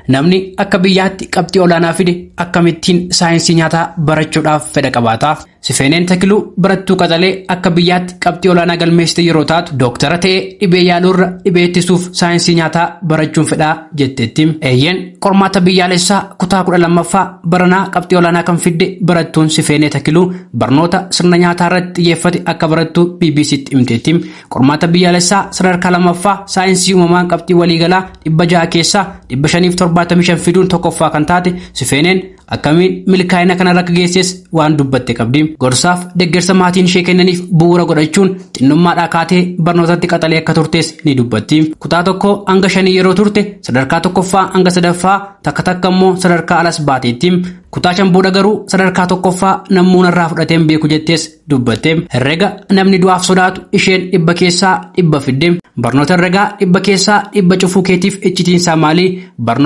Namni akka biyyaatti qabxii olaanaa fide akkamittiin saayinsii nyaataa barachuudhaaf fedha qabaata? Sifeeneen Takiluu barattuu qaxalee akka biyyaatti qabxii olaanaa galmeessite yeroo taatu, dooktara ta'ee dhibee yaaluurra dhibee ittisuuf saayinsii nyaataa barachuun fedhaa jetteetti. Eeyyeen, qormaata biyyaalessaa kutaa 12ffaa baranaa qabxii olaanaa kan fidde barattuun Sifeenee Takiluu barnoota sirna nyaataa irratti xiyyeeffate akka barattu BBCtti himteetti. Qormaata biyyaalessaa sadarkaa lammaffaa saayinsii uumamaan qabxii waliigalaa 600 keessaa 575 fiduun tokkoffaa kan taate Sifeeneen akkamiin milkaa'ina kanarra akka geesses waan dubbatte qabdi. Gorsaaf deeggarsa maatiin ishee kennaniif bu'uura godhachuun xinnummaadhaa kaatee barnootatti qaxalee akka turtes ni dubbatti. Kutaa 1 hanga 5 yeroo turte sadarkaa tokkoffaa hanga sadaffaa, takka takka immoo sadarkaa alas baateetti. Kutaa 5 booda garuu sadarkaa tokkoffaa nammuun irraa fudhateen beeku jettees dubbatte. Herrega namni du'aaf sodaatu isheen 100% fidde. Barnoota herregaa 100% cufuu keetiif iccitiinsaa maali? Barnoota